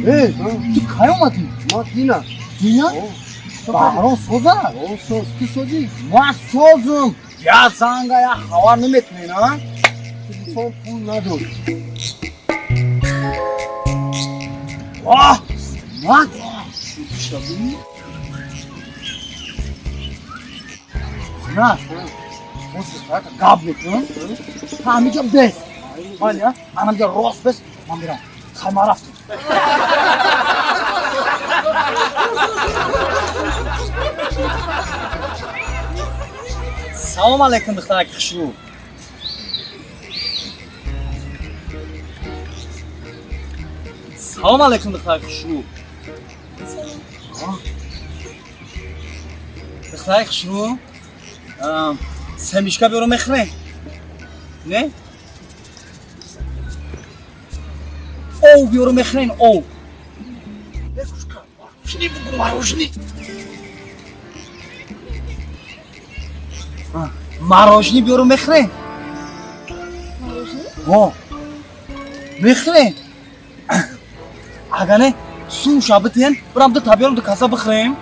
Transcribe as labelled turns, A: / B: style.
A: Э, ту кай омадӣ?
B: Ма дина.
A: Дина? Баҳром соза?
B: О, соз, ту созӣ?
A: Ма созум. Я занга, я хабар наметунен, а?
B: Телефон пул надод.
A: Оҳ! Мат! На, ҳозир гап мекунам. Та ҳамиҷа бес. Ман я, анамҷа рост бес, ман мерам. Хайма рафтем. Салом алейкум, духтараки хушрӯ. Салом алейкум, духтараки хушрӯ. Духтараки хушрӯ, семечка биёро, мехӯрем? Не? Ов биёро, мехӯрем, ов? Мороженое бугу, мороженое. Мороженое биёро, мехӯрем?
C: Мороженое?
A: О, мехӯрем? Агар не, сум ша битиҳен, бирам ду та биёрам, ду каса бихӯрем.